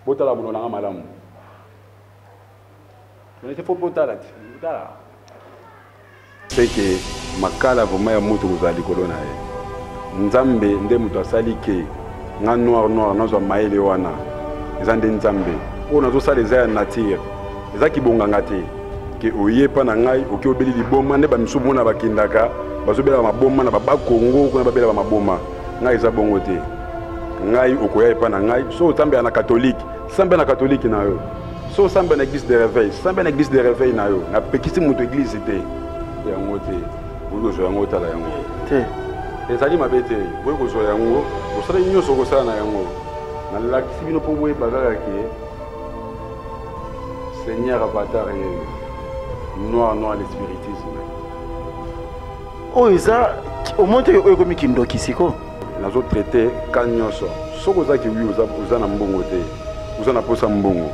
Botala monoko na nga malamu. Te fo botala te. Botala. C'est que makala vraiment ya moto kozala likolo na ye. Nzambe nde moto asali ke nga noir noir nazwa mayele wana. Eza nde Nzambe. Oyo nazosala eza ya nature. Eza kibonganga te. Ke oye epa na ngai oke obeli liboma nde bamisusu bomona bakendaka bazobela maboma na baba Kongo kuna babela maboma. Ngai eza bongo te. Ngai okoya epa na ngai so otambela na catholique, sambela na catholique na yo. So osambela na église de réveil, sambela na église de réveil na yo. Napekisi moto église te. Yango te. Okoki kozwa yango otala yango. Te. Ezali mabe te. Okoki kozwa yango, osala nyonso okosala na yango. Nalakisi bino mpo boyeba kaka ke Seigneur Avatar ye noir noir le spiritisme. Oyo eza omoni te oyo ekomi kindoki siko. Nazo traite ka nyonso. Soki oza kiwi oza, oza na mbongo te, oza na posa mbongo,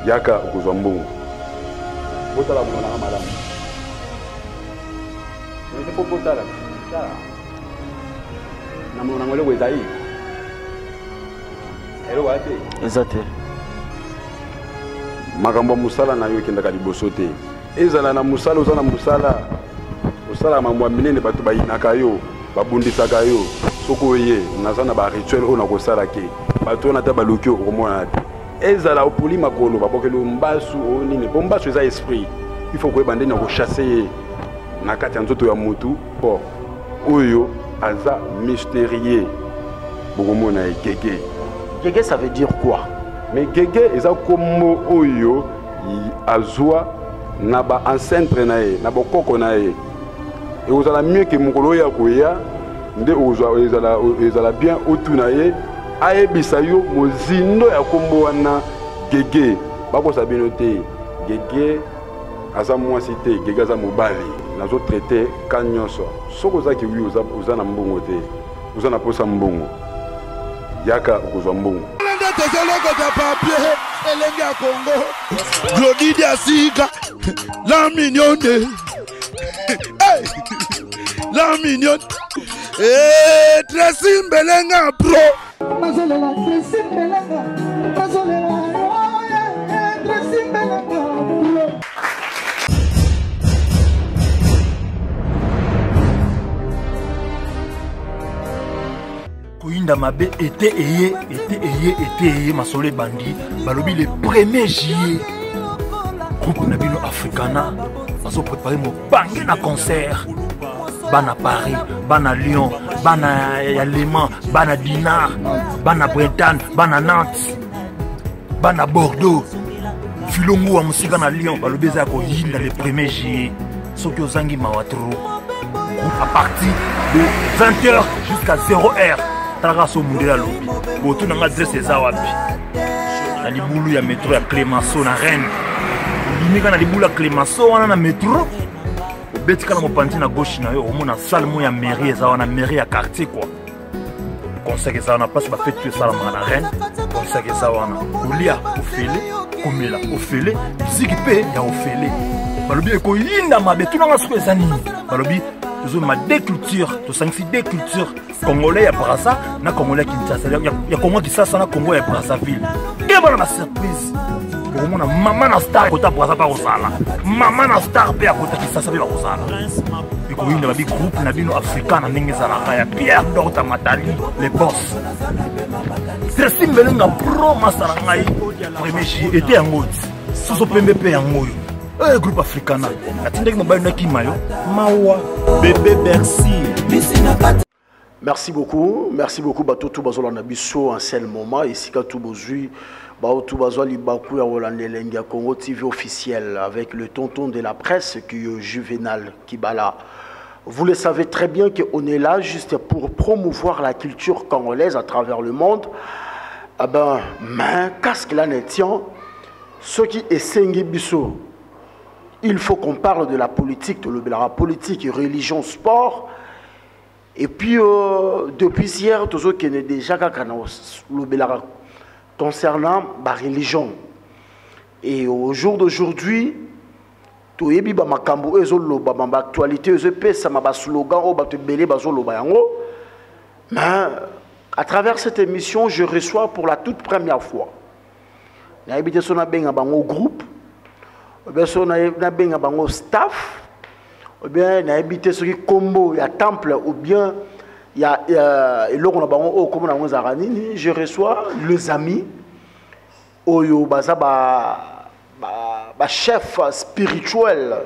yaka okozwa mbongo. Botala mongo nanga malamu. Mais faut botala. Tala. Na mongo nango eloko ezali. Eloko eza te. Eza te. Makambo ya mosala na yo ekendaka liboso te. Ezala na mosala, oza na mosala, osalaka makambo ya minene, bato bayinaka yo, babundisaka yo. Soki oye, naza na ba rituel oyo nakosala ke bato wana ata baluki yo okomonana te. Ezala opoli makolo, babwakeli yo mbasu oyo nini, po mbasu eza esprit. Il faut koyeba ndenge ya kochasser ye na kati ya nzoto ya mutu, po oyo aza mysterieux. Bokomona ye gege. Gege, ça veut dire quoi? Mais gege eza kombo oyo azwa na ba ancêtre na ye, na bokoko na ye. Ekozala mieux ke mokolo oyo akoya nde okozwa, ezala, ezala bien otuna ye ayebisa yo mozindo ya kombo wana gege. Bakosa bino te, gege aza mwasi te, gege aza mobali. Nazo traite ka nyonso. Soki oza kiwi, oza, oza na mbongo te, oza na posa mbongo, yaka okozwa mbongo. Nde tozolokota papier elenge ya Congo. Glody Diasika, la mignonne. Hey! La mignonne. Hey, Tracy Mbelenga pro. Nazolela Tracy Mbelenga, nazolela oh, yeah, Tracy Mbelenga pro. Koyinda mabe ete eye ete eye ete eye masolo ebandi balobi le 1er juillet groupe na bino Africana bazo préparer mobange na concert bana Paris, bana Lyon, bana ya Le Mans, bana Dinard, bana Bretagne, bana Nantes, bana Bordeaux, filongo wa mosika na Lyon balobi eza ya koyinda le 1er juillet. Soki ozangi mawa trop, à partir de 20h jusqu'à 0h, talaka so mundele alobi botuna nga adresse eza wapi na libulu ya metro ya Clemenceau na Rennes. Obimika na libulu ya Clemenceau wana na metro, obetika na mopanzi na gauche na yo, omona salle mo ya mairie eza wana, mairie ya quartier quoi. Concert eza wana, place ba fête esalamaka na Rennes, concert eza wana, kolia ofele, komela ofele, miziki mpe ya ofele. Balobi ekoyinda mabe, tunanga soko eza nini? Balobi tozomema deux cultures, tosangisi deux cultures, congolais ya Brazza na congolais ya Kinshasa, ya Congo Kinshasa na Congo ya Brazzaville. Keba na ba surprise. Okomona mama na star kota Brazza pa kozala, mama na star pe akota Kinshasa pe bakozala. Ekoyinda babi groupe na bino Afrika na ndenge ezalaka ya Pierre Dorta Matali le boss. Tracy Mbelenga pro masala ngai premier juillet ete yango ti soso pembe pe yango oyo. Groupe Africana natindaki mobali nakima yo mawa bébé Bercy. Merci beaucoup, merci beaucoup bato tout bazolanda biso en seul moment esika tout bozui baotu bazwa libaku ya kolanda elengi ya Congo TV officiel avec le tonton de la presse qui est Juvenal Kibala. Vous le savez très bien qu'on est là juste pour promouvoir la culture congolaise à travers le monde. Ah ben, mais qu'est-ce qu'il en est, tiens, ce qui est esengi biso, il faut qu'on parle de la politique, de la politique, religion, sport. Et puis, depuis hier, tout ce qui est déjà kaka na lobelaka concernant la religion. Et au jour d'aujourd'hui, toyebi ba makambo oyo ezoloba, ba actualité oyo ezopesama, ba slogan oyo bato ebele bazoloba yango. Mais à travers cette émission, je reçois pour la toute première fois. Nayebi te so nabenga bango groupe, ou bien so nabenga bango staff, ou bien nayebi te soki kombo ya temple ou bien ya eloko na bango oyo kombo na bango ezalaka nini. Je reçois les amis oyo baza ba chef spirituel,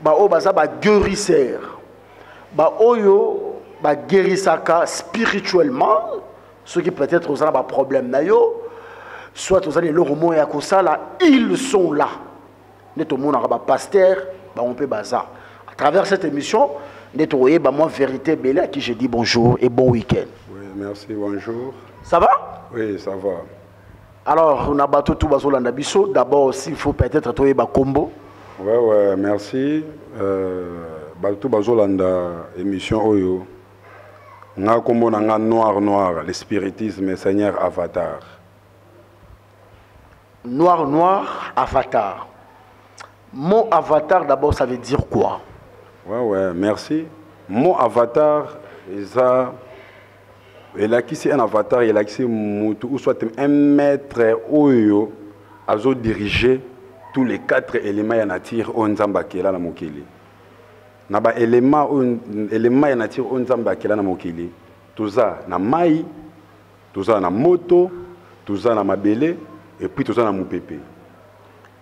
ba oyo baza ba guérisseur, ba oyo ba guérissaka spirituellement. Soki peut-être oza na ba problème na yo, soit oza na eloko moko ya kosala, ils sont là. Nde tomonaka ba pasteur bango mpe baza. À travers cette émission nde tokoyeba mwa vérité ebele. À qui je dis bonjour et bon week-end. Oui, merci, bonjour. Ça va? Oui, ça va. Alors, na bato tout bazolanda biso, d'abord s'il faut peut-être toyeba kombo. Ouais, merci. Bato bazolanda émission oyo. Nga kombo na nga noir noir, le spiritisme Seigneur Avatar. Noir noir, Avatar. Mot Avatar d'abord, ça veut dire quoi? Ouais, merci. Mot Avatar, ça, elakisi un avatar, elakisi mutu ou soit un maître oyo azo diriger tous les 4 éléments ya nature oyo Nzambe akela na mokili. Na ba élément oyo, élément ya nature oyo Nzambe akela na mokili, toza na mai, toza na moto, toza na mabele et puis toza na mopepe.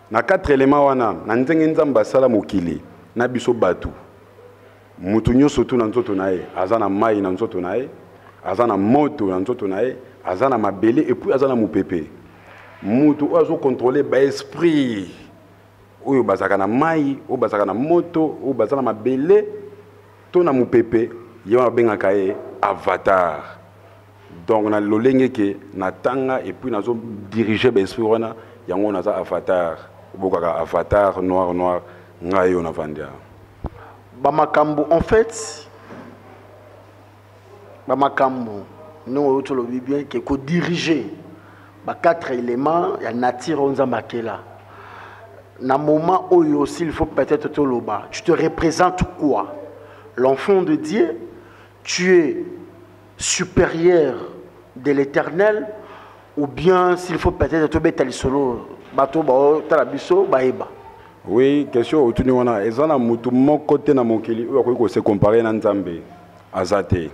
Na 4 éléments wana, na ndenge Nzambe asala mokili na biso batu. Mutu nyonso tu na nzoto na ye, aza na mai na nzoto na ye, aza na moto na nzoto na ye, aza na mabele et puis aza na mopepe. Mutu oyo azo contrôler ba esprit oyo bazaka na mai, oyo bazaka na moto, oyo baza na mabele to na mopepe, ye wana babengaka ye avatar. Donc na lolenge ke na tanga et puis nazo diriger ba esprit wana, yango naza avatar. Obokaka avatar noir noir, ngai yo na vandia. Ba makambo en fait, ba makambo nous oyo tolobi bien ke ko diriger ba 4 éléments ya nature oyo Nzambe akela. Na moment oyo aussi il faut peut-être toloba, tu te représentes quoi? L'enfant de Dieu, tu es supérieur de l'Éternel, ou bien s'il faut peut-être tobeta lisolo bato ba tala biso baeba. Oui, question otuni wana eza na mutu moko te na mokili oyo akoki ko se comparer na Nzambe, aza te.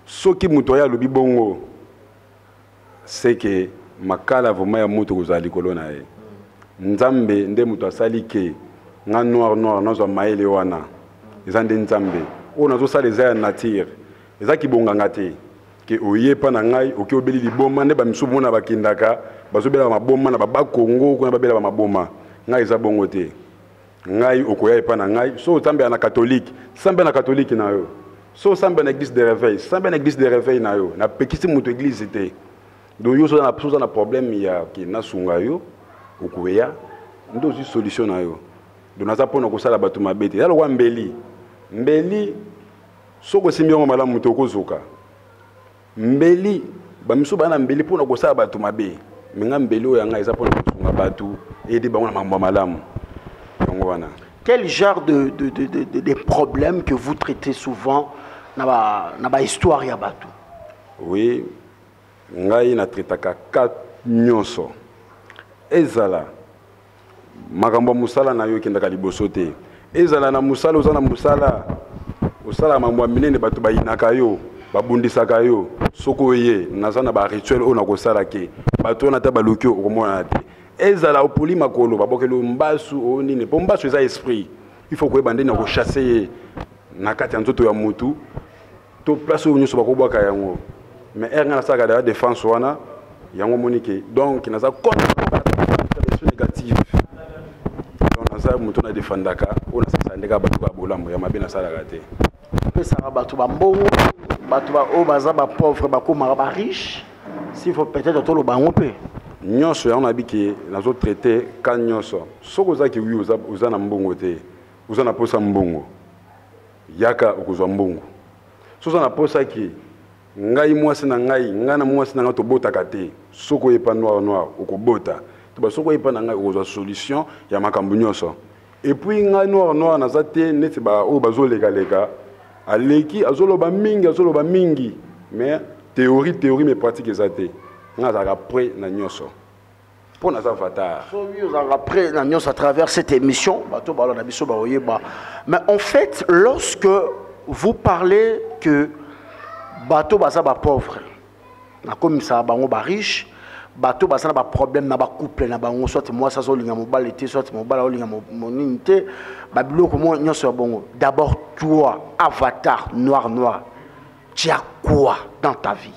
Soki mutu aya alobi bongo, c'est que makala vraiment ya mutu kozala likolo na ye. Nzambe nde mutu asali ke nga noir noir nazwa mayele wana, eza nde Nzambe oyo nazosala eza ya nature, eza kibonganga te. Ke oye pa na ngai oke obeli liboma nde ba misusu mona bakendaka bazobela maboma na baba Congo kuna babela ba maboma. Ngai eza bongo te. Ngai okoya epa na ngai, so osambela na catholique, sambela na catholique na yo. So osambela na église de réveil, sambela na église de réveil na yo. Napekisi moto église te. Donc yo soza na problème ya ke nasunga yo, okoya nde ozwi solution na yo. Donc naza mpona kosala bato mabe te. Eza lokwa mbeli. Mbeli soki osimbi yango malamu te okozoka. Mbeli ba miso bana mbeli mpona kosala bato mabe. Me nga mbeli oyo ya ngai eza mpona kosunga bato, aider bango na makambo ya malamu. Yango wana. Quel genre de problèmes que vous traitez souvent na ba histoire ya bato? Oui, ngai na traitaka ka nyonso. Ezala makambo ya mosala na yo ekendaka liboso te. Ezala na mosala, oza na mosala, osala mambo ya minene, bato bayinaka yo, babundisaka yo. Soki oye, naza na ba rituel oyo nakosala ke bato wana ata baluki yo, okomonana te. Ezala opoli makolo, babokeli yo mbasu, oyo nini, po mbasu eza esprit. Il faut koyeba ndenge ya kochasser ye na kati ya nzoto ya mutu, to place oyo nyonso bakobwaka yango. Mais ere ngai nasalaka deja défense wana, yango omoni ke donc naza contre l'esprit négatif. Donc naza moto na défendaka, oyo nasalaka ndenge ya bato ya bolamu, ya mabe nasalaka te. Opesaka bato ba mbongo, bato ba oyo baza ba pauvre bakomaka ba riche, s'il faut peut-être toloba yango mpe. Nyonso yango nayebi ke nazo traiter ka nyonso. Soki ozalaki wi, oza na mbongo te, oza na posa mbongo, yaka okozwa mbongo. Soki oza na posa ke ngai mwasi na ngai, ngai na mwasi na ngai tobotaka te, soki oyepa noir noir okobota. To ba soki oyepa na ngai okozwa solution ya makambo nyonso. Et puis ngai noir noir naza te neti ba oyo bazolekaleka, aleki azoloba mingi, azoloba mingi, mais théorie, théorie, mais pratique eza te. Ngai nazalaka prêt na nyonso. Mpo naza avatar. Soki ozalaka près na nyonso à travers cette émission, bato balanda biso baoyeba. Mais en fait, lorsque vous parlez que bato baza bapauvre, nakomisaka bango bariche, bato baza na baproblème na bacouple na bango, soit mwasi azolinga mobali te, soit mobali aolinga monini te, babiloko mo nyonso ya bongo. D'abord toi, avatar noir noir, tu as quoi dans ta vie?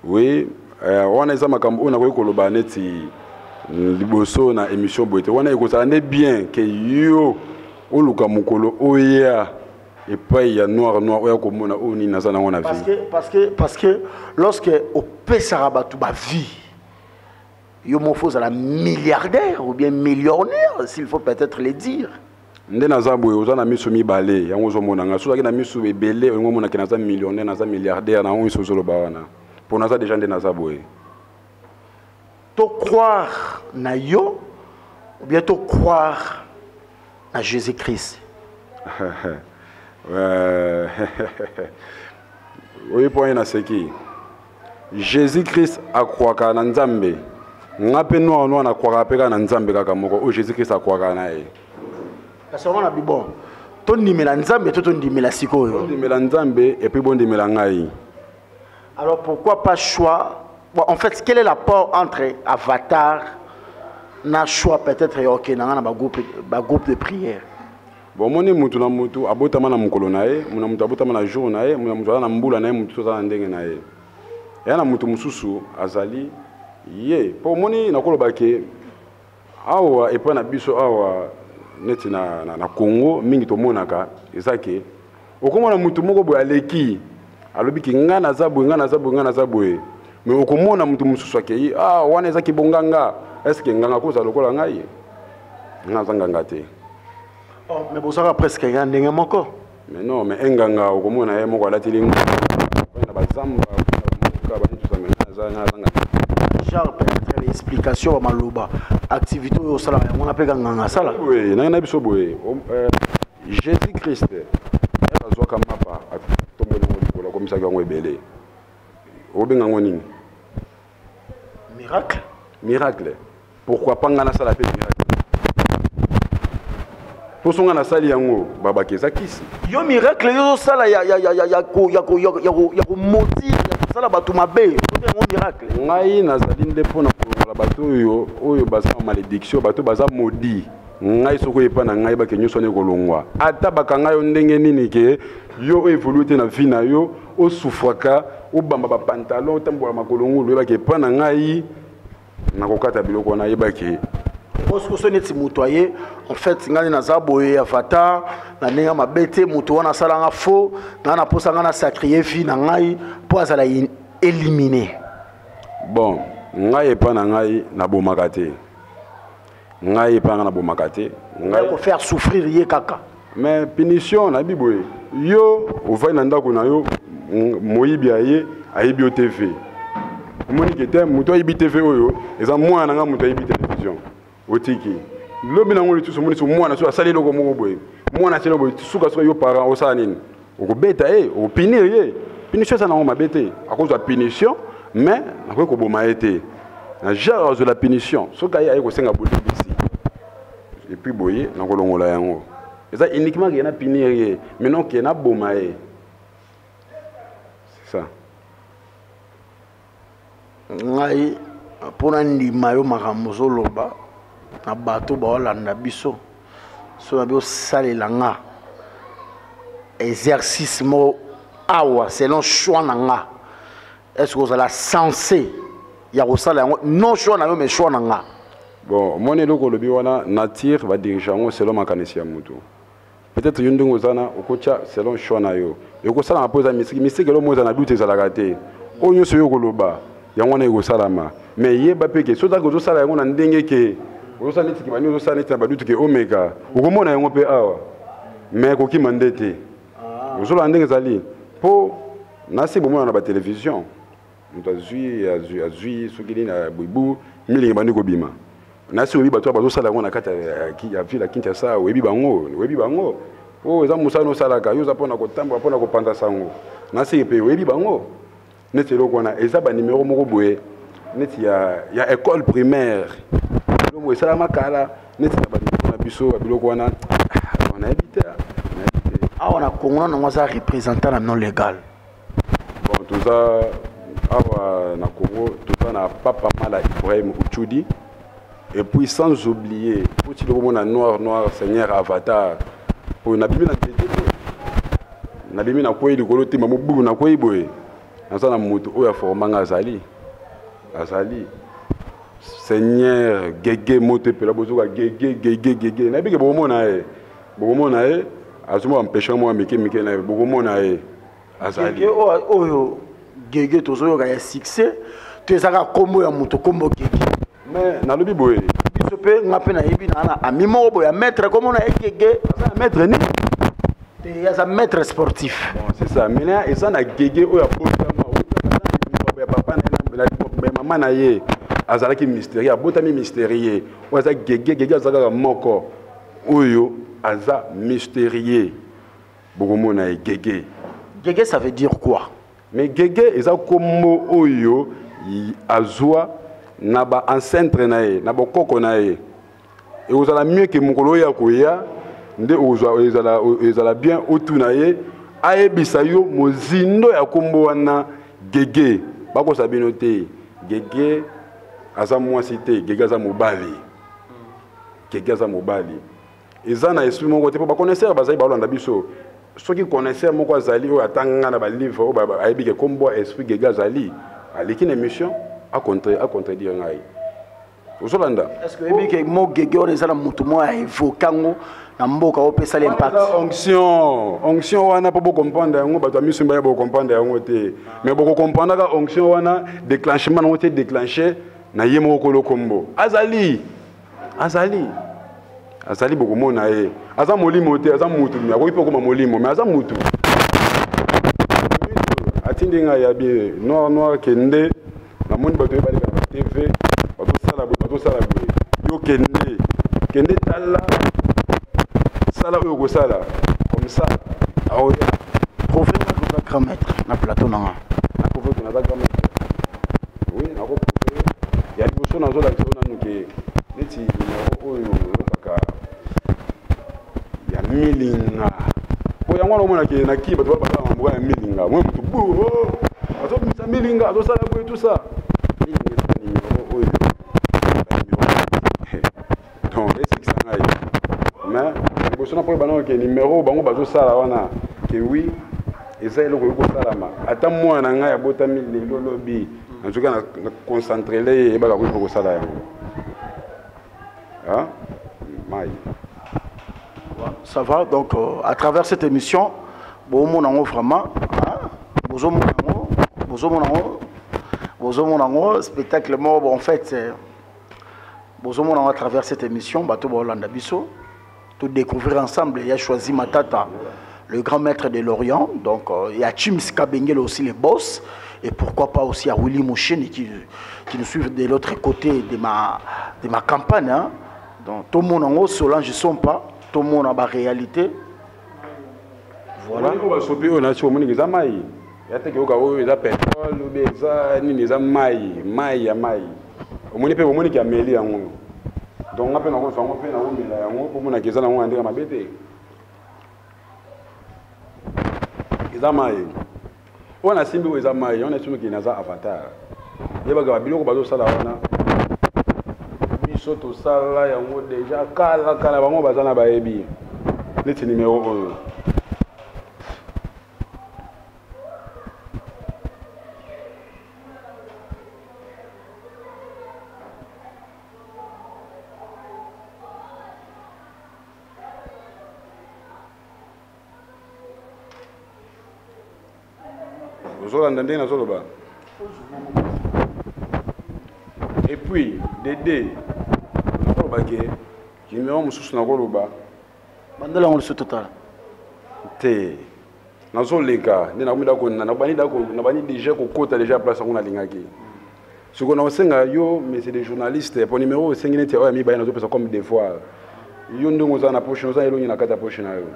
Oui, wana eza makambo oyo nakoki koloba neti liboso na émission boye te. Wana ekozala nde bien ke yo oluka mokolo oya epai ya noir noir, oya komona oyo nini naza nango na vie. Parce que lorsque opesaka bato bavie, yo moko ozala milliardaire ou bien millionnaire, s'il faut peut-être le dire. Nde naza boye, oza na miso mibale, yango ozomona nga. So ozalaki na miso ebele, olingo omonake naza millionnaire, naza milliardaire, na yango miso ozoloba wana, mpo naza déjà nde naza boye. To croire na yo ou bien to croire na Jésus Christ? Oyi mpo aye naseki. Jésus Christ akwaka na Nzambe, nga mpe noir noir nakwaka mpe kaka na Nzambe kaka moko oyo Jésus Christ akwaka na ye. Kasi yango na bibon, tondimela Nzambe to tondimela sikoyo? Bondimela Nzambe et puis bondimela ngai. Alors pourquoi pas choix? Bon, en fait, quel est l'apport entre avatar na choix peut-être ya okende nga na bagroupe de prière? Bon, omoni, mutu na mutu abotama na mokolo na ye, na mutu abotama na jour na ye, na mutu aza na mbula na ye, mutu aza na ndenge na ye. Eya na mutu mosusu azali ye mpo omoni, nakoloba ke awa epai na biso awa neti na Congo mingi tomonaka eza ke okomona mutu moko boye aleki, alobi ke ngai naza boye, ngai naza boye, ngai naza boye, mais okomona mutu mosusu akei: "Ah, wana ezaki bonganga." Est-ce nganga kozala lokola ngai? Ngai naza nganga te. Oh, mais bozalaka presque ya ndenge moko. Mais non, mais enganga okomona ye moko alatili na bazamba mboka banitusa, mais naza nganga. Genre peut-être explication ya maloba, activité oyo osalaka, yango wana mpe ka nganga asala. Boye nange na biso boye, Jésus Christ azwaka mapa, atomboli yango likolo, akomisaki yango ebele. Obenga yango nini? Miracle. Miracle. Pourquoi pas nga nasala mpe miracle? Mposo nga nasali yango, babaki eza kisi. Yo, miracle yo ozosala ya komaudire, ya kosala bato mabe, obenga yango miracle? Ngai nazali nde mpona kolongola bato oyo baza na malédiction, bato baza maudit. Ngai soki oyepa na ngai, bake nyonso wana ekolongwa. Ata bakanga yo ndenge nini, ke yo oévolue te na vie na yo, osufraka, obamba bapantalon, otambola makolo ngulu, oyebaki epa na ngai nakokata biloko wana, yebaki. Ososo neti moto aye: "En fait, ngai naza boye, avatar, na ndenge ya mabe te, moto wana asalanga faux, ngai naposa ngai nasacrifier vie na ngai mpo azala éliminé." Bon, ngai epa na ngai nabomaka te. Ngai epa na ngai nabomaka te. Ngai kofaire souffrir ye kaka. Mais punition nayebi boye: yo ovandi na ndako na yo, moyibi aye, ayebi yo TV, omoni ke te, moto ayebi TV oyo eza mwana na ngai, moto ayebi télévision. Otiki, lobi nango lisusu omoni so mwana so asali eloko moko boye, mwana asali boye, sukasuka yo parent osala nini? Okobeta ye, okopunir ye. Punition eza nango mabe te, akozwa punition, mais nakoki koboma ye te. Na genre azwela punition, soki aye kosenga bolimbisi et puis boye nakolongola yango. Eza uniquement ke na punir ye, mais non ke naboma ye, c'est ça. Ngai mpona ndima yo makambo ozoloba na bato baolanda biso, so na bi osalela nga exercice moko awa selon choix na nga, est ce que ozala censé ya kosala yango? Non choix na yo, mais choix na nga. Bon, omoni eloko olobi wana, nature badirige yango selon makanisi ya motu. Peut-être yo ndenge oza na okotya selon choix na yo, ekosalama mpo eza mystique. Mystique eloko moko eza na doute ezalaka te. Oyo nyonso yo koloba, yango wana ekosalama. Mais yeba mpe ke soki ozalaki ozosala yango na ndenge ke ozosala neti ke bani, ozosala neti na badoute ke omeka, okomona yango mpe awa, mais kokima nde te. Ozolanda ndenge ezali mpo nasi bomona na batelevizio, moto azwi azwi soki nini na buibu, milingi bandi kobima. Nasi oyebi bato oyo bazosala yango na kati ya ville ya Kinshasa, oyebi bango, oyebi bango. Oyo eza mosala osalaka yo, oza mpona kotambola, mpona kopanza sango. Nasi mpe oyebi bango. Neti eloko wana eza banimero moko boye. neti ya, ya école primaire, biloko esalama kala neti na bandeko na biso, babiloko wana ah, nayebi te, nayebi te. Awa na Congo nango aza représentant na non légal. Bon, toza awa na Congo, toza na Papa Mala Ibrahim Uchudi, et puis sans oublier poti lokomona noir noir seigneur avatar oyo nabimi na nzete te, nabimi nakwei likolo te, mamobulu nakwei boye, naza na moto oyo aformanga, azali azali seigneur Gege moto epela, bozoka Gege Gege Gege, nayebi ke bokomona ye, bokomona ye, azomona mpesha mwa mike mike na ye, bokomona ye azali. Gege oyo Gege tozoyoka ya succès to ezaka kombo ya moto, kombo Gege? Mais nalobi boye, biso mpe, nga mpe nayebi na ami moko boye ya maître, kombo na ye Gege. Aza na maître nini? Te, aza maître sportif. Bon, c'est ça. Maintenant eza na Gege oyo abotama ya papa na ye, mama na ye azalaki mystérieux, abotami mystérieux. Oyo aza Gege Gege, aza kaka moko oyo aza mystérieux, bokomona ye Gege. Gege, ça veut dire quoi? Mais Gege eza kombo oyo azwa na baancêtre na ye, na bokoko na ye. Ekozala mieux ke mokolo oyo ya koya nde okozwa, ezala, ezala bien otuna ye, ayebisa yo mozindo ya kombo wana Gege. Bakosa bino te, Gege aza mwasi te, Gege aza mobali, Gege aza mobali. Eza na esprit moko te, mpo baconnaisseur bazali balanda biso. Soki connaisseur moko azali oyo atanga na balivre oyo ayebi ke kombo ya esprit Gege azali, aleki na émission acontredire ngai, ozolanda. Est ce que oyebi ke mo Gege wana eza na moto moko aévoke yango na mboka oyo opesali impact? Onction, onction wana, mpo bocomprendre yango, bato ya miso mibale bocomprendre yango te, mais bokocomprendre kaka onction wana, déclenchement nango te, déclenché na ye moko kolo kombo azali, azali, azali, bokomona ye. Aza molimo te, aza mutu, me akoki mpe okoma molimo, mais aza mutu. Atindi ngai ya bien noir noir, kende, namoni bato oyo baleka na TV, bazosala boye, bazosala boye, yo kende, kende, tala, sala oyo okosala comme ça aoya. Prouve nga oza grand maître na plateau na nga. Naprouve ke naza grand maître? Oui, nakoprouve. Ya liboso nazolakisa yo nanu ke neti numero oyo oyokaka ya milinga, po yango wana omonake na ki bato basala mambo ya milinga, mwe motu bu azobimisa milinga, azosala boye, tout ça. Milinga eza numero oyo, banumero donc esekisa ngai, mais liboso na mpo oyeba ke numero bango bazosala wana ke oui, eza eloko oyo kosalama. Ata mwana na ngai abotami lelo lobi, nazoki na concentrele ye, eyebaka koyi mpo kosala yango. Ah, mai. Ça va. Donc à travers cette émission, bomona yango vraiment, hein? Bozomona yango, bozomona yango, bozomona yango spectacle moko. Bon, en fait, bozomona yango à travers cette émission, bato baolanda biso, to découvrir ensemble. Il y a choisi Matata, le grand maître de l'Orient. Donc il y a Chims Kabengele aussi, les boss, et pourquoi pas aussi à Willy Mouchine qui nous suivent de l'autre côté de ma campagne, hein. Donc tout le monde en haut, Solange Sompa, tout le monde a la réalité. Voilà. Oyo basopi oyo nasi omoniki eza mai ya teke, oyoka oyo eza pétrole obe eza nini, eza mai, mai ya mai. Omoni mpe omoniki ameli yango, donc nga mpe nakozwa yango mpe nakomela yango mpo omonaki eza nango ya ndenge mabe te, eza mai. Oyo nasimbi oyo eza mai, wana esimbi naza avatar. Yebaka babiloko bazosala wana, biso tosala yango deja kala kala, bango baza na bayebi. Neti nimero oyo ozolanda ndenge nazoloba. Et puis dede nakoloba ke numero mosusu nakoloba. Bandela yango lisusu totala. Te, nazoleka nde nakomi nabandi déjà kokota déjà place yango nalingaki. Sikoyo nakosenga yo, monsieur le journaliste, po numero osengi neti oyo ya mibale, nazopesa comme devoir. Yo ndenge oza na poche, oza elongi na kati ya poche na yo.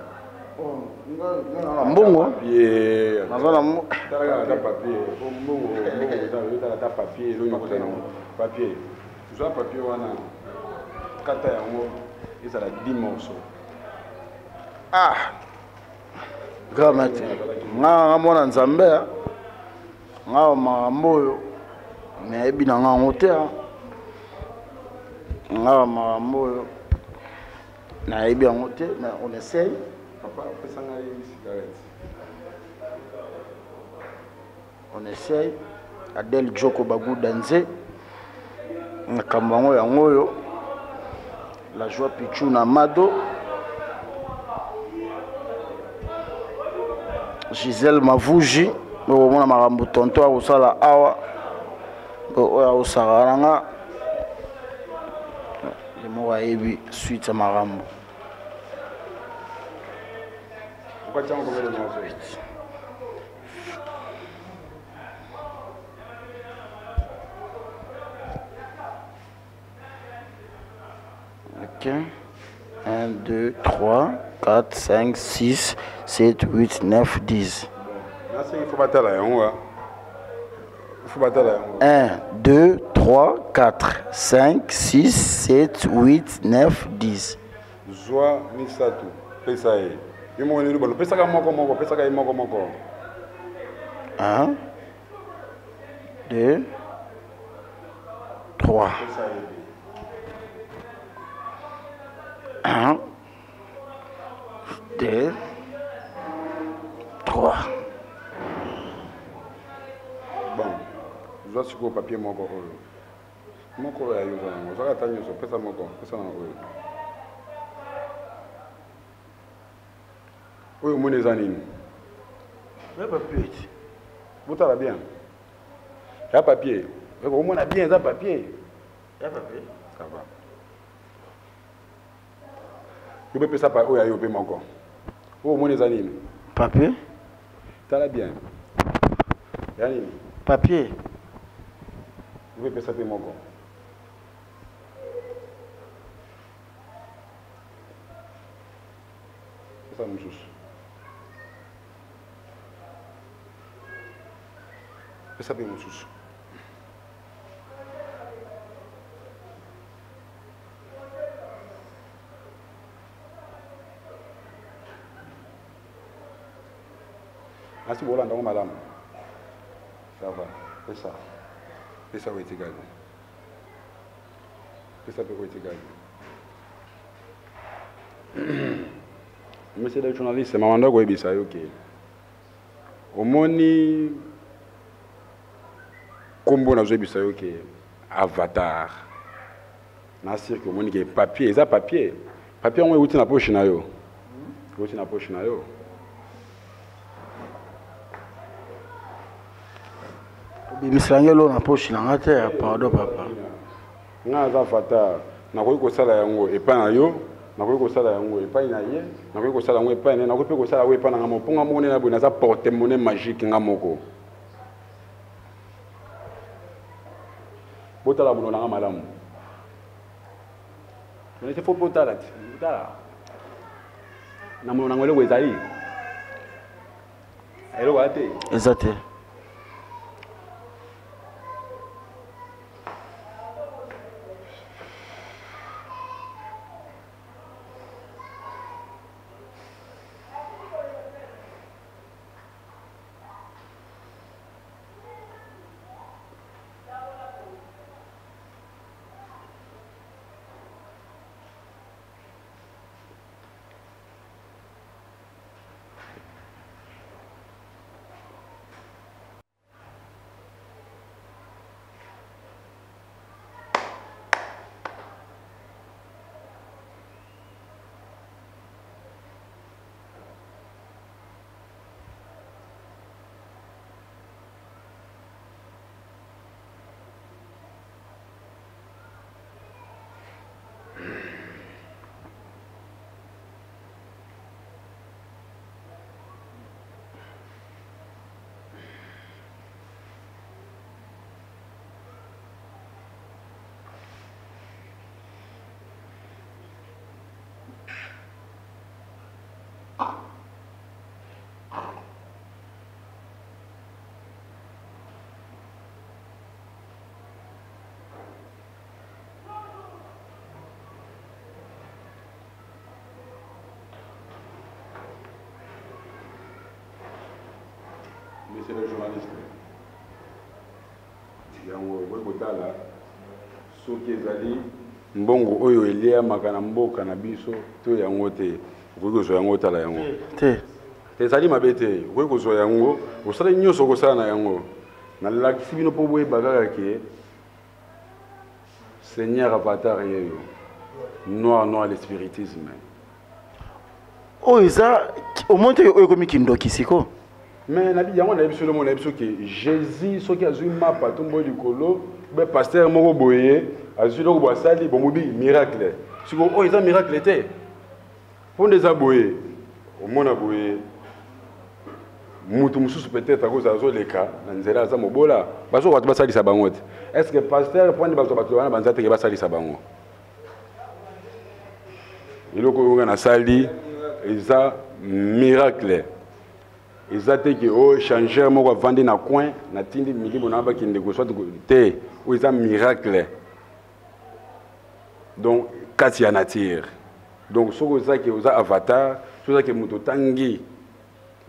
Mbongo naza na talaka ata papier po mbongo mbongo ata papier elongi okozala nango papier zwa papier wana kata yango ezala 10 morceaux. Ah, grand maître, nga nga mwana Nzambe, nga makambo oyo nayebi na nga yango te. Nga makambo oyo nayebi yango te, mais on essaye. Papa, opesa ngai cigarette. On essaye. Adel Joko Baguda Nze, makambo yango yango oyo. La joie Pichu na Mado, Gisèle Mavuji, okomona makambo tonto akosala awa, oyo akosaka na nga ye moko ayebi suite ya makambo. Ok. 1, 2, 3, 4, 5, 6, 7, 8, 9, 10. Il faut battre yango. Il faut battre yango. 1, 2, 3, 4, 5, 6, 7, 8, 9, 10. Zwa misato pesa ye. Yo moko nini balo pesaka moko moko pesaka ye moko moko. 1, 2, 3. 1, 2, 3. Bon, zwa sikoyo papier moko oyo. Moko oyo ayoza yango. Zwaka ata nyonso, pesa moko, pesa na oyo. Oyo omoni eza nini? Ya papier. Botala bien. Ya papier. Omona bien eza papier. Ya papier. Ça va. Yo mpe pesa oyo ya yo mpe moko. Oyo omoni eza nini? Papier. Tala bien. Ya nini? Papier. Yo mpe pesa mpe moko. Pesa mosusu. Pesa mpe mosusu. Asi bolanda ngo malamu. Ça va. Pesa. Pesa oyo etikali. Pesa mpe oyo etikali. Monsieur le journaliste, mama ndako oyebisa yo ke omoni kombo nazoyebisa yo ke avatar. Na sûr ke omoni ke papier eza papier. Papier yango euti na poche na yo. Euti na poche na yo. Obimisela ngai eloko na poche na nga te, pardon papa. Nga naza avatar, nakoki kosala yango epai na yo, nakoki kosala yango epai na ye, nakoki kosala yango epai na ye, nakoki mpe kosala yango epai na nga moko. Mpo nga moko nde na boye naza porte-monnaie magique nga moko. Botala bono na nga malamu. Journaliste, faut botala ti. Botala. Na mono na ngo eloko ezali. Eloko ya te. Eza te. Monsieur le journaliste, yango okoki kotala soki ezali mbongo oyo eliamaka na mboka na biso to yango te. Okoki kozwa yango, otala yango. Te. Ezali mabe te, okoki kozwa yango, osala nyonso okosala na yango. Nalakisi bino mpo boyeba kaka ke Seigneur Avatar yeyo noir noir le spiritisme. Oyo eza omoni te oyo ekomi kindoki siko. Mais nabi yango nayebi biso lomona biso ke Jésus soki azwi mapa to mboyi likolo be pasteur moko boye azwi loko bo asali bomobi miracle. Siko oyo eza miracle te. Mpo nde eza boye omona boye mutu mosusu peut-être akozala azoleka na nzela aza mobola, bazokoka te basalisa bango te. Est ce que pasteur mpo nde bazwa bato wana banza teke basalisa bango? Eloko oyo nga nasali eza miracle. Eza te ke o changeur moko avandi na coin natindi milimo na bakende koswa te, oyo eza miracle. Donc kati ya nature. Donc soki oza ke oza avatar, soki oza ke moto otangi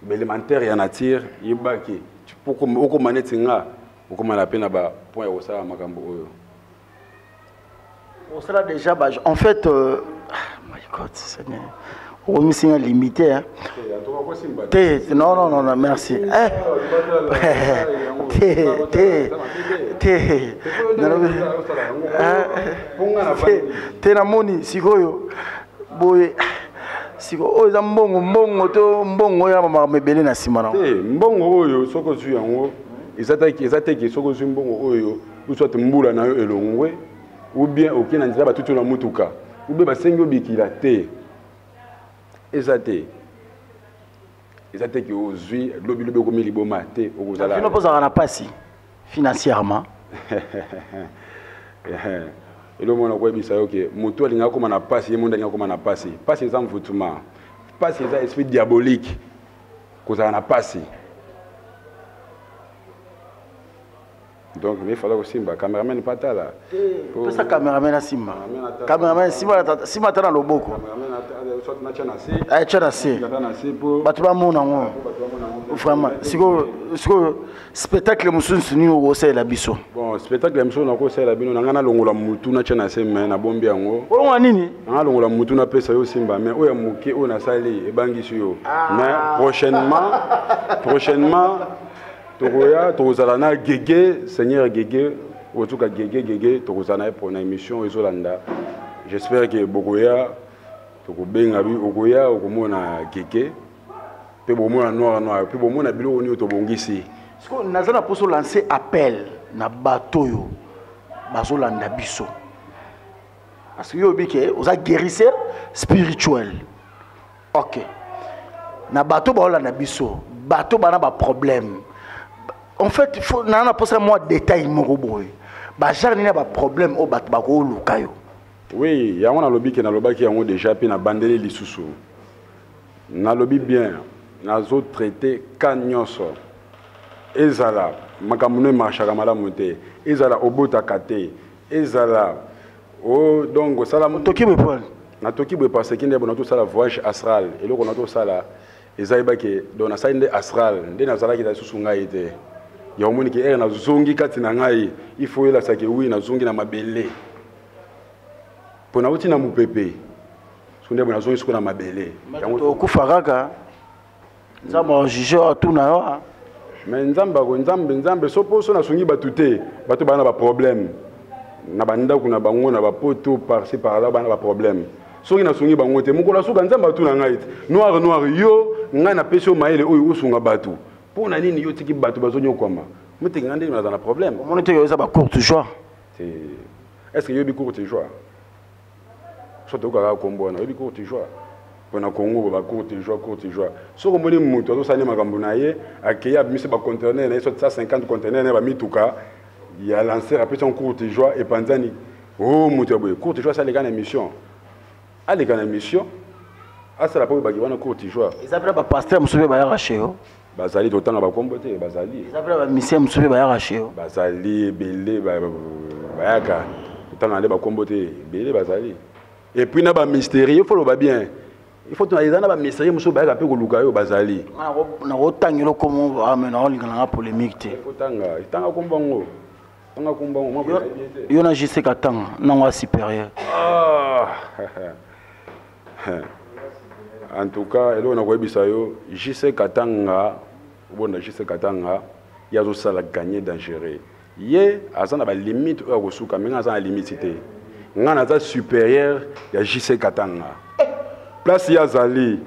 baélémentaire ya nature, yebaki okoma neti nga, okoma na pe na ba point ya kosala makambo oyo. Osala déjà ba, en fait, my God, Seigneur, okomisi nga limité, hein. Te, non, non, non, non, merci. Eh. Te, te, te. Te, te, namoni sikoyo boye. Sikoyo oyo eza mbongo, mbongo to mbongo oyo ya makambo ebele na nsima na yango. Te, mbongo oyo soki ozwi yango, eza te, eza te ke soki ozwi mbongo oyo, ou soit mbula na yo elongwe, ou bien okei na nzela batuti na mutuka, ou bien basengi obikila te. Eza te. Eza te ke ozwi lobi lobi okomi liboma te, okozala. Bino bozalaka na pasi financièrement. Eloko moko nakoyebisa yo ke moto alingi akoma na pasi, ye mondo alingi akoma na pasi. Pasi eza mvutuma. Pasi eza esprit diabolique. Kozala na pasi. Donc, mais il fallait kosimba cameraman patala. Pesa cameraman asimba. Cameraman simba simba ta na loboko. Soit na tcha na se. Ah, tcha na se. Na se po bato ba mona ngo. Vraiment, siko siko spectacle mususu nini okosalela biso? Bon, spectacle mususu nakosalela bino na nga na longola mutu na tcha na se mais na bombi yango. Olongola nini? Na nga longola mutu na pesa yo simba mais oyo ya moke oyo nasali ebangisi yo. Mais prochainement, prochainement tokoya tokozala na Gege, Seigneur Gege, otuka Gege Gege, tokozala na ye pour na émission ezolanda. J'espère que bokoya tokobenga bi okoya okomona Gege pe bomona noir noir pe bomona biloko nini tobongisi. Siko naza na poso lancer appel na bato oyo bazolanda biso. Parce que yo oyebi ke oza guérisseur spirituel. Ok. Na bato baolanda biso, bato bana ba problème. En fait, faut na na posa moi détail moko boye. Ba genre nini ba problème o bato bakoluka yo. Oui, yango nalobi ke nalobaki yango déjà pe na bandeli lisusu. Nalobi bien, nazo traiter cas nyonso. Ezala makambo no emarchaka malamu te, ezala obotaka te, ezala o donc osala Otoki boye Paul. Natoki boye parce que nde bona tosala voyage astral. Eloko na tosala eza yebake donc nasali nde astral nde nazalaki na lisusu ngai te. Ya omoni ke ere nazongi kati na ngai, il faut oyelasa ke oui nazongi na mabele. Mpo nauti na mopepe. Soki nde bona nazongi siko na mabele. Yango tokufa kaka. Nzambe ajuge oyo atuna yo. Mais Nzambe ako Nzambe Nzambe so poso nasungi bato te, bato bana ba problème na bandako na bango na bapoto par-ci par-là bana ba problème. Soki nasungi bango te, mokolo asuka Nzambe atuna ngai te. Noir noir yo ngai napesi yo mayele oyo osunga bato. Mpo na nini yo otiki bato bazonyokwama? Moteki ngai nde naza na problème. Omoni te yo eza ba courte joie. Te. Est-ce que yobi courte joie? Soki tokaka kombo wana, oyebi courte joie? Mpo na Congo ba courte joie, courte joie. Soki omoni moto azosala nde makambo na ye, akei abimisi ba conteneur na ye, soit 150 conteneur na ye ba mituka ya lancer apesi yango courte joie epanzani. Oh moto ya boye, courte joie asaleka na émission. Aleka na émission, asala po baki wana courte joie. Eza mpe ba pasteur mosusu mpe bayaka chez yo. Bazali totanga ba kombo te, bazali. Eza mpe ba musicien mosusu mpe bayaka chez yo. Bazali ebele bayaka. Totanga nde ba kombo te, ebele bazali. Et puis na ba mystérieux, faut loba bien. Il faut eza na bamessager mosusu bayaka mpe koluka yo bazali. Nakotangela okomo ame naolinga nanga polémique te. Otanga tanga kombo yango, tanga kombo yango mwa. Yo na JC Katanga nango ya supérieur. Ah. En tout cas, eloko nakoyebisa yo, JC Katanga, obonda JC Katanga, ye azosala gagner dangereux. Ye aza na balimite oyo akosuka, me nga aza na limite te. Nga naza supérieur ya JC Katanga. Place ye azali,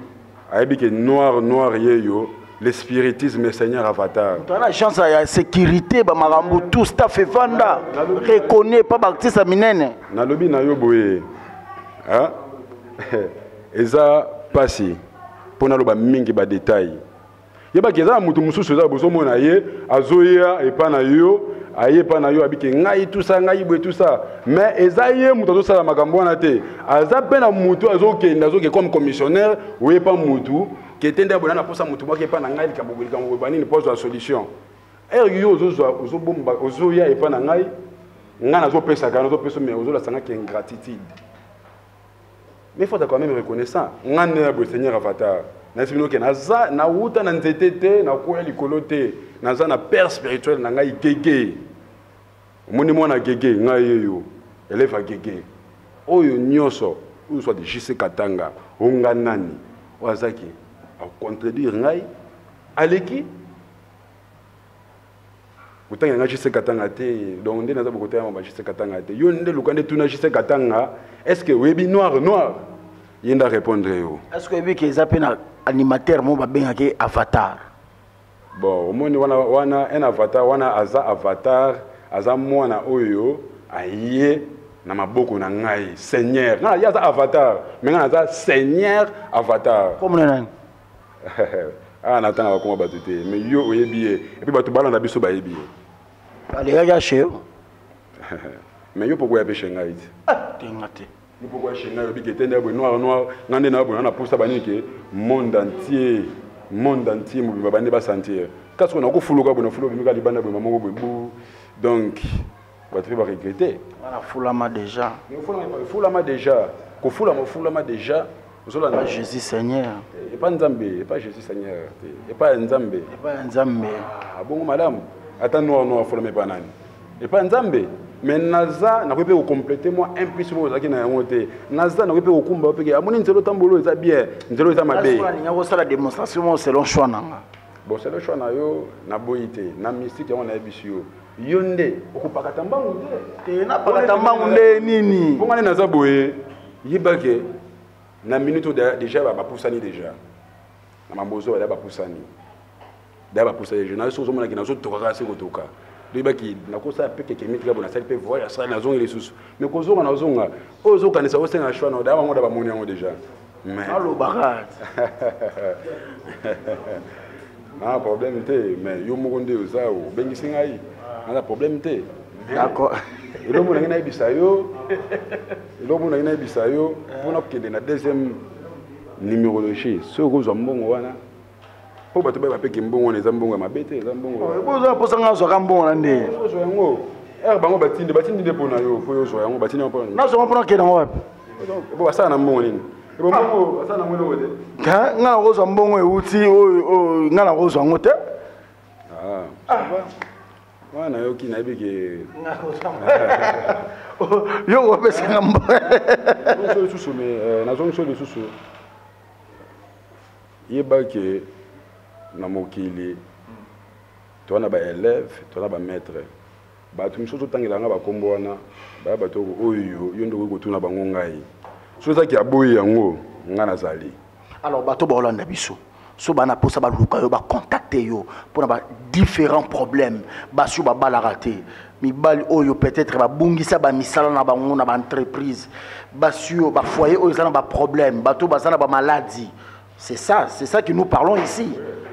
ayebi ke noir noir ye yo, le spiritisme, seigneur avatar. Moto ana chance ya sécurité, bamakambo tout staff evanda reconnaît pa baartiste ya minene. Nalobi na yo boye, hein? Eza pasi mpo naloba mingi badetail. Yebaki eza na moto mosusu eza bozomona ye azoya epa na yo, aye epa na yo, abiki ngai tusa ngai boye tusa, mais eza ye moto azosala makambo wana te. Aza mpe na moto azokende, azokende comme commissionnaire, oye pa motu kete nde abona na posa motu moko epa na ngai, likambo boye, likambo boye, banini mpo azwa solution. Ere yo ozozwa, ozobomba, ozoya epa na ngai, ngai nazopesaka, nazopesa, mais ozolasangaki ingratitude. Mais il faut être quand même reconnaissant. Nga nde na boye seigneur avatar, nayesi bino ke naza nawuta na nzete te, nakwea likolo te, naza na père spirituel na ngai gege. Omoni mwana gege, ngai yeyo élève ya gege oyo nyonso, oyo soit JC Katanga onga nani oyo azaki akontredire ngai, aleki kotanga nga JC Katanga te. Donc nde naza bokotanga ba JC Katanga te. Yo nde luka nde tuna JC Katanga: est ce que oyebi noir noir? Ye nde arépondre yo. Est ce que oyebi ke eza mpe na animateur mo babengaki avatar? Bon, omoni wana, wana un avatar wana aza avatar, aza mwana oyo aye na maboko na ngai seigneur. Nga ye aza avatar, mais ngai naza seigneur avatar. Comme na nani? Ah, natanga bakoma bato te, mais yo oyebi ye, et puis bato balanda biso bayebi ye. Alekaki ashe yo. Mais yo poko ya peshe ngai te. Tenga te. Yo poko ya ngai, oyebi ke te nde boye noir noir, nga nde na boye na pusa banini ke monde entier, monde entier mobimba bande basentir kasi ko nakofuluka boye, nafuluka bimika libanda boye moko boye bu. Donc bato mpe baregrete. Wana fulama déjà. Fulama déjà, kofulama, ofulama déjà, ozolanda. Pas Jésus Seigneur. Epa Nzambe, epa Jésus Seigneur te, epa ya Nzambe. Epa ya Nzambe. Ah, bongo malamu. Ata noir noir fulama epa nani? Epa Nzambe. Mais naza nakoki mpe kocomplete mwa un plus moko ozalaki na yango te. Naza nakoki mpe kokumba mpe amoni nzela otambola oyo eza bien, nzela oyo eza mabe. Nalinga kosala démonstration moko selon choix na nga. Bon, selon choix na yo, naboyi te. Na mystique yango nayebisi yo, yo nde okopakata mbangu te. Te, napakata mbangu nde nini? Mpo nga nde naza boye, yebake na minute oyo déjà bapusani déjà na mambozo ya bapusani da, bapusani déjà. Na soki ozomonaki nazotoka kaka se kotoka, toyebaki nakosala mpe keke miti kaka bo, nasali mpe voyage asali, nazongi lisusu, mais kozonga nazonga oyo ozokanisa osenga choix na da bango da bamoni yango déjà, mais Alobaka. Na problème te, mais yo moko nde oza obengisi ngai, naza problème te. D'accord. Eloko nangi nayebisa yo, eloko nangi nayebisa yo mpona kokende na deuxième numérologie, soki okozwa mbongo wana mpo bato bayeba peke mbongo wana eza mbongo ya mabe te, eza mbongo. Boza mposa nga azwaka mbongo na nde? Ozwa yango ere bango batindi, batindi nde mpona yo, po yo ozwa yango, batindi yango mpona. Nazwaka mpona okende yango wapi? Bo basala na mbongo nini? Ebo mbongo basala na mbongo eloko te. Nga nakozwa mbongo euti oyo oyo, nga nakozwa yango te. Ah, ça va. Wana nayoki, nayebi ke Yo kopesanga mbongo. Nazongi lisusu, mais nazongi so lisusu, yeba ke na mokili toza na baélève, toza na bamaître. Bato mosusu otangela nga bakombo wana, baya bato oyo yo nde okoki kotuna bango. Ngai so ezaki aboyi yango, nga nazali. Alors bato baolanda biso, so bana mposa baluka yo, bacontacte yo mpona ba différents problèmes, basi oyo babalaka te, mibali oyo peut-être babungisa bamisala na bango na baentreprise, basi oyo bafoyer oyo eza na baproblème, bato oyo baza na bamaladi, c'est ça, c'est ça que nous parlons ici,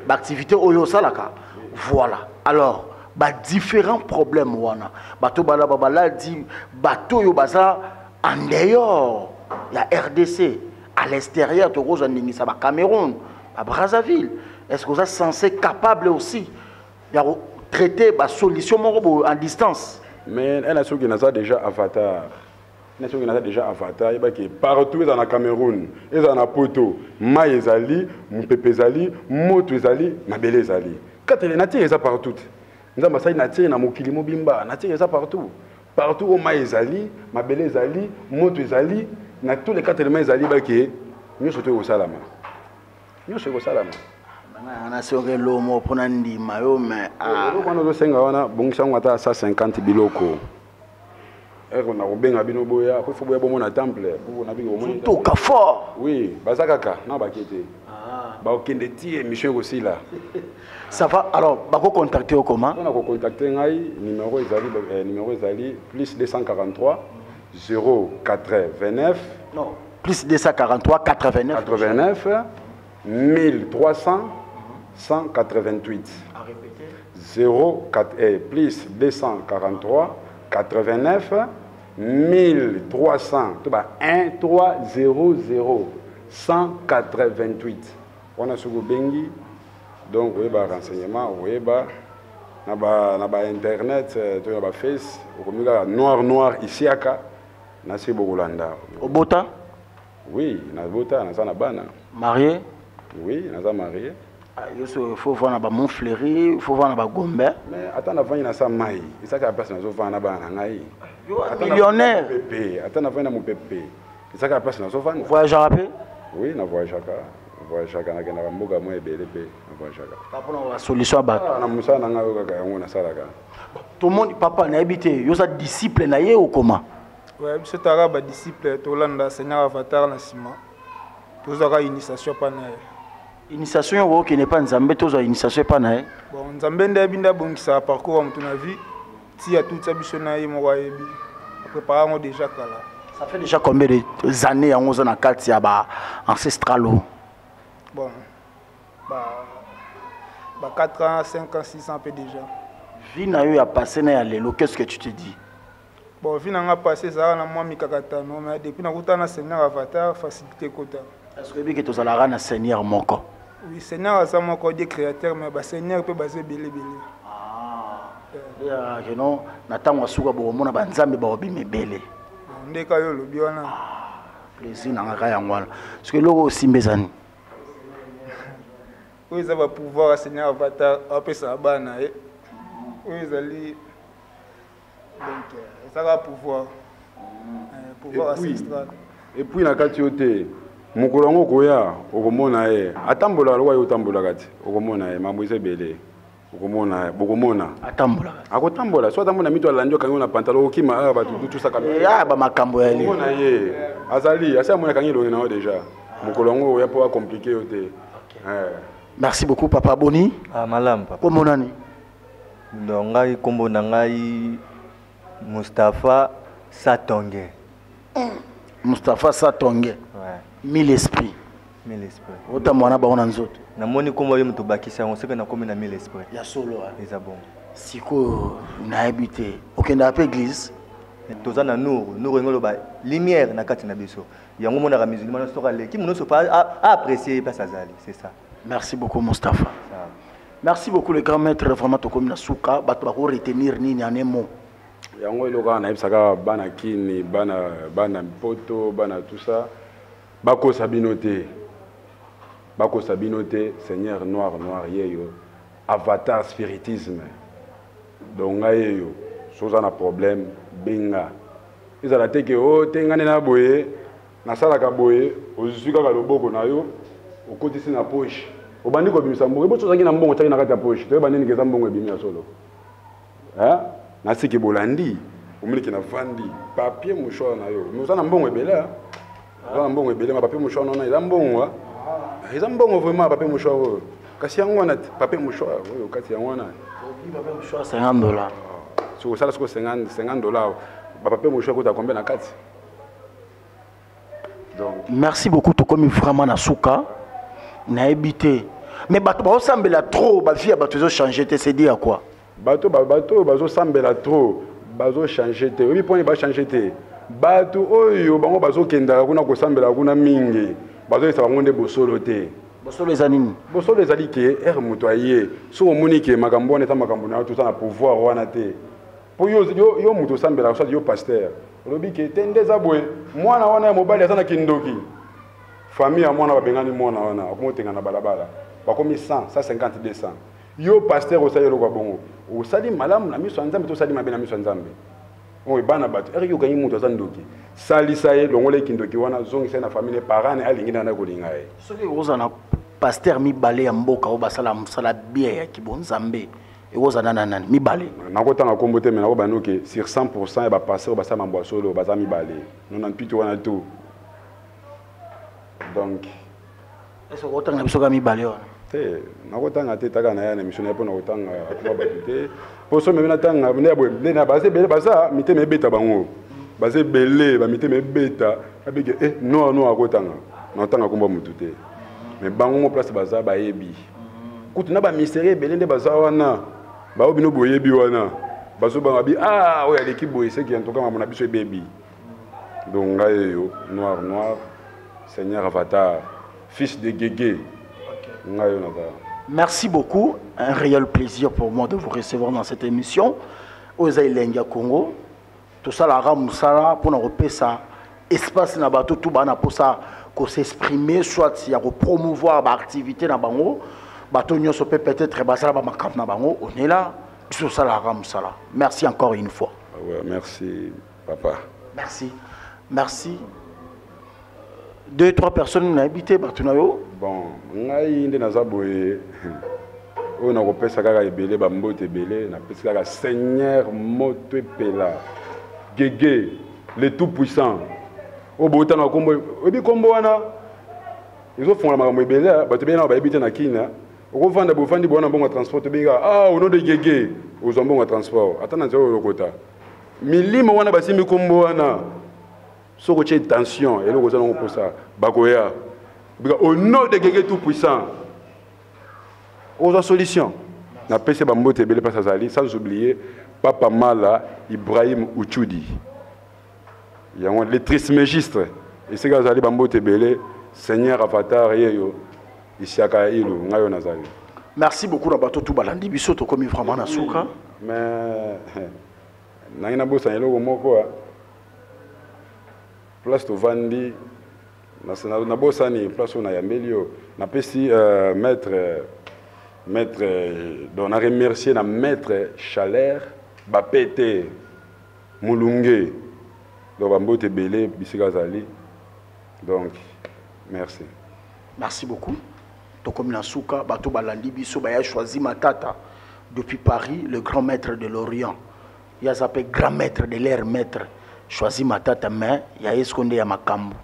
baactivité oyo osalaka. Voilà. Alors badifférents problèmes wana, bato bala bamaladi, bato oyo baza en dehors ya RDC, à l'extérieur, tokozwa ndingisa bacameroun, babrazzaville, est ce que oza censé capable aussi ya kotraiter basolution moko boye en distance? Mais ena soki naza déjà avatar. Na soki naza déjà avatar, yebaki partout, ezala na Cameroun, ezala na Poto, mai ezali, mopepe ezali, moto ezali, mabele ezali. Katele nature eza partout te. Nzambe asali nature na mokili mobimba, nature eza partout. Partout oyo mai ezali, mabele ezali, moto ezali, na tous les quatre éléments ezali, bake nyonso to ekosalama. Nyonso ekosalama. Nanga soki elomo mpona ndima yo mais ah. Eloko wana ozosenga wana, bongisa yango ata 150 biloko. Eko na kobenga bino boya, ko fo boya bomona temple, po na bino bomona. Toka fort. Oui, baza kaka na bakete. Bakokende ti émission ekosila. Ça va alors, bako contacter yo comment? Mpona kocontacter ngai, numéro ezali, numéro ezali plus 243 0 89. Non, plus 243 89. 89 1300 188. À répéter. 0 4, plus 243 89 1300, to ba 1 3 0 0 188. Wana soki obengi, donc oyeba renseignement, oyeba na ba internet, to na ba face, okomi kaka noir noir isiaka na se bokolanda. Obota? Oui, nabota, naza na bana. Marié? Oui, naza marié. Ah, yo so faut voir na ba Montfleury, faut voir na ba Gombe. Mais ata na vandi na sa mai, ezaka ya place nazovanda na bana na ngai. Yo Ata na millionnaire. Mopepe, ata na vandi na mopepe, ezaka ya place nazovanda. Voyageaka pe? Oui, na voyageaka. Voyageaka, nakendaka mboka mwa ebele pe, na voyageaka. Ka mpona ba solution ya bato. Ah, na mosala na ngai oyo kaka yango nasalaka. Tomoni papa nayebi te, yo oza disciple na ye okoma? Ouais, biso tozalaka ba disciple, tolanda Seigneur Avatar na nsima. Tozwaka initiation epa na ye. Initiation oyo okende epa Nzambe, tozwa initiation epa na ye? Bon, Nzambe nde ayebi nde abongisaka parcours ya moto na vie, ti atutisa biso na ye moko ayebi. Aprépare yango déjà kala. Ça fait déjà combien de années yango oza na kati ya ba ancestral oyo? Bon, ba 4 ans, 5 ans, 6 ans pe déjà. Vie na yo ya passé na ya lelo, qu'est-ce que tu te dis? Bon, vie na nga passé ezalaka na mwa mikakatano, mais depuis nakutana na Seigneur Avatar, facilité ekota. Est-ce que oyebi ke tozalaka na Seigneur moko? Oui, Seigneur aza moko, Dieu créateur, mais ba Seigneur pe baza ebele ebele. Ah, ya ke non, na ntango ya suka bokomona ba Nzambe bakobima ebele. Bon, nde kaka yo olobi wana. Ah, plaisir na nga kaka yango wana. Soki eloko osimba eza nini? Oyo eza ba pouvoir ya Seigneur Avatar apesaka bana na ye. Oyo ezali donc ezaka pouvoir. Pouvoir ancestral. Et puis na kati yo te, mokolo yango okoya, okomona ye. Atambolaka lokola yo otambolaka te, okomona ye, mambo eza ebele. Okomona ye, bokomona. Atambolaka. Akotambola, so atambola mito alandi okangi na pantalon okima awa bato tout ça kala. Ya ba makambo ya Okomona ye. Azali, asi amona kangi elongi na yo déjà. Mokolo yango oya po a compliquer yo te. Merci beaucoup papa Boni. Ah malamu papa. Kombo nani? Donc ngai kombo na ngai Mustapha Satonge. Mustapha Satonge. Ouais. Mille esprits. Mille esprits. Otambola na bango na nzoto. Namoni kombo yo moto bakisa yango soki nakomi na mille esprits. Ya solo, hein. Eza bongo. Sikoyo nayebi te. Okendaka pe église? Toza na Nour, Nour engolo ba lumière na kati na biso. Yango monaka musulman soki aleki mono sopa a apprécier place azali, c'est ça. Merci beaucoup Mustapha. Ça. Merci beaucoup le grand maître, vraiment tokomi na suka, bato bako retenir nini en un mot? Yango eloko wana nayebisaka bana Kini, bana Poto, bana tout ça, bakosa bino te. Bakosa bino te, Seigneur noir noir yeyo, avatar spiritisme. Donc ngai yeyo, soza na problème, benga. Ezala te ke oh te ngai na boye, nasalaka boye, ozwi kaka loboko na yo, okotisi na poche. Obandi kobimisa mbongo, eboso ozalaki na mbongo otiaki na kati ya poche, toyeba nini ke eza mbongo ebimi ya solo. Hein? Nasiki bolandi, omoniki na vandi, papier mouchoir na yo. Mais oza na mbongo ebele, hein? Oza na mbongo ebele, ma papier mouchoir wana eza mbongo, hein? Eza mbongo vraiment papier mouchoir oyo. Kasi yango wana papier mouchoir oyo kati yango wana. Papier mouchoir 50 $. Soki osala siko 50 $, ba papier mouchoir ekota combien na kati? Donc merci beaucoup, tokomi vraiment na suka. Nayebi te. Mais bato bazosambela trop, ba vie ya bato ezo changer te, c'est dire quoi? Bato ba, bato bazosambela trop, bazo changer te. Oyebi poni ba changer te? Bato oyo bango bazokendaka kuna kosambela kuna mingi, bazoyesa bango nde bosolo te. Bosolo eza nini? Bosolo ezali ke ere moto aye, soki omoni ke makambo wana eza makambo na yo, toza na pouvoir wana te. Mpo yo, yo, yo moto osambelaka, soit yo pasteur, olobi ke te nde eza boye, mwana wana ya mobali aza na kindoki. Famille ya mwana babengani mwana wana, akomi otenga na balabala, bakomi 100, 150, 200. Yo pasteur osali eloko ya bongo, osali malamu na miso ya Nzambe to osali mabe na miso ya Nzambe? Oyo bana bato, ere yo okangi moto aza ndoki, salisa ye, longola ye kindoki wana, zongisa ye na famille, parent ne alingi nana kolinga ye. Soki oza na pasteur mibale ya mboka oyo basala mosala bien ya kibonzambe, ekozala na nani mibale? Nakotanga kombo te, mais nakobanda noke sur 100% ya bapasteur basala mambo ya solo baza mibale, 98 wana tout. Donc est-ce que okotanga biso kaka mibale wana? Te, nakotanga te, taka na ya na émission na ye mpo na kotanga kuma bato te, mpo so meme natanga nde ya boye nde na baza ebele, baza mitema ebeta bango, baza ebele bamitema ebeta abike eh, noa noa akotanga nakotanga kombo ya motu te, mais bango mo place baza bayebi kutu na bamystère ebele nde baza wana, bao bino boyebi wana bazobanga bi ah oyo aleki boye, seki en tout cas mambo na biso ebebi. Donc ngai oyo noir noir Seigneur Avatar, fils de Guégué. Ngai oyo naza. Merci beaucoup, un réel plaisir pour moi de vous recevoir dans cette émission. Oyo eza elengi ya Congo, tosalaka mosala mpona kopesa espace na bato tu bana mposa kosexprimer, soit ya kopromouvoir baactivité na bango, bato nyonso mpe peut-être basala bamakambo na bango. On est là, biso tosalaka mosala. Merci encore une fois. Ah ouais, merci papa. Merci, merci. 2 3 personnes nayebi te bato na yo. Bon, ngai nde naza boye oyo nakopesa kaka ebele bambote ebele, napesi kaka Seigneur moto epela Gege le tout puissant oyo bootanga kombo, oyebi kombo wana ezofongola makambo ebele, bato ebele na bayebi te na Kina. Okovanda bovandi bowana mbongo ya transport, tobengi kaka ah au nom de Gege, ozwa mbongo ya transport ata na nzela oyo olokota milimo wana basimbi kombo wana. Soki otie tension eloko oza nango mposa bakoya bika au nom de Gege tout puissant ozwa solution. Napesi bambote ebele place azali, sans oublier Papa Mala Ibrahim Uchudi, yango le trismégiste esika azali, bambote ebele. Seigneur Avatar yeyo isiaka ya ilu ngai oyo nazali. Merci beaucoup na bato tu balandi biso, tokomi vraiment na suka. Mais nangi nabosana eloko moko, place tovandi nabosani place oyo nayambeli yo, napesi maître, maître donc na remercier na maître Chaleur Bapete Mulunge, donc bambote ebele bisika azali. Donc merci. Merci beaucoup. Tokomi na suka, bato balandi biso baya choisi Matata depuis Paris, le grand maître de l'Orient. Yaza pe grand maître de l'air maître. Choisi Matata, mais ya eskonde ya makambo.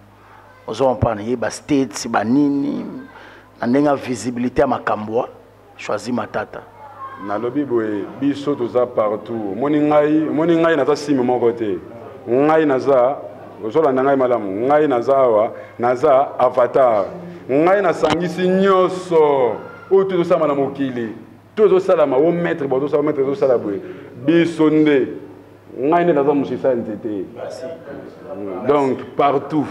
Ozo comprendre ye ba states ba nini na ndenge visibilité ya makambo, choisi Matata. Nalobi boye biso toza partout. Omoni ngai, omoni ngai naza sime moko te. Ngai naza, ozolanda ngai malamu, ngai naza awa, naza avatar. Ngai nasangisi nyonso oyo tozosala na mokili, tozosalama o maître, bozosala maître, tozosala boye. Biso nde ngai nde naza mosisa ya nzete. Donc partout.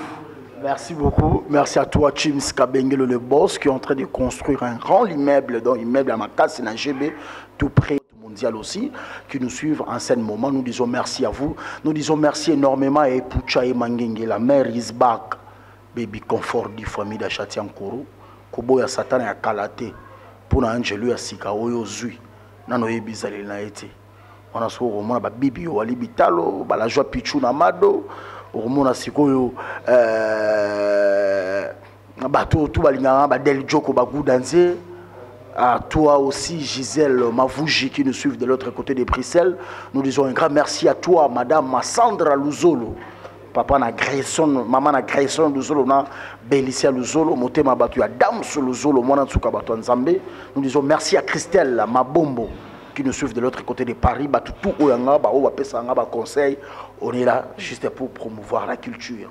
Merci beaucoup. Merci à toi, Chims Kabengelo, le boss, qui est en train de construire un grand immeuble, donc immeuble à Makassi, na GB, tout près mondial aussi, qui nous suivent en ce moment. Nous disons merci à vous. Nous disons merci énormément à Epucha et Mangenge, la mère is back, baby confort du famille d'Achatiankoro, Koboya Satan ya Kalate, pour Angelo ya Sika oyo zui, nano yebizali na été. Wana sikoyo okomona babibi oyo wali bitalo balajwa pichu na mado, okomona sikoyo bato tu balingaka badel joko bagudanze. À toi aussi Gisèle Mavouji qui nous suivent de l'autre côté de Bruxelles, nous disons un grand merci à toi madame Sandra Luzolo, papa na Grayson, maman na Grayson Luzolo na Belicia Luzolo, motema batu ya Dams Luzolo, mwana nsuka batu ya Nzambe. Nous disons merci à Christelle Mabombo qui nous suivent de l'autre côté de Paris, batu tout oyanga ba oyo bapesa nga ba conseil, on est là juste pour promouvoir la culture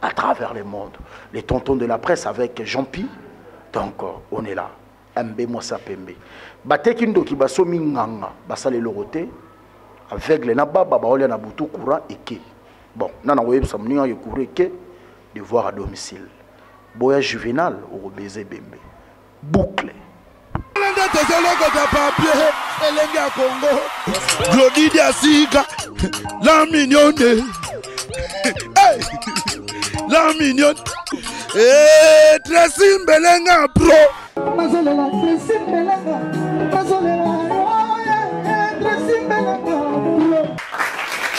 à travers le monde. Les tontons de la presse avec Jean-Pi, donc on est là. MB Mwasa Pembe. Bateki ndoki basomi nganga, basale lorote, aveugle na baba baolia na butu courant eke. Bon, nana koyebisa moninga ke courant eke, devoir à domicile. Boya Juvenal okobeze bembe. Boucle. Tozolokota papier, elenge ya Congo. Glodi Diasika, la mignonne. Hey! La mignonne. Hey, Tracy Mbelenga pro. Nazolela Tracy Mbelenga, nazolela.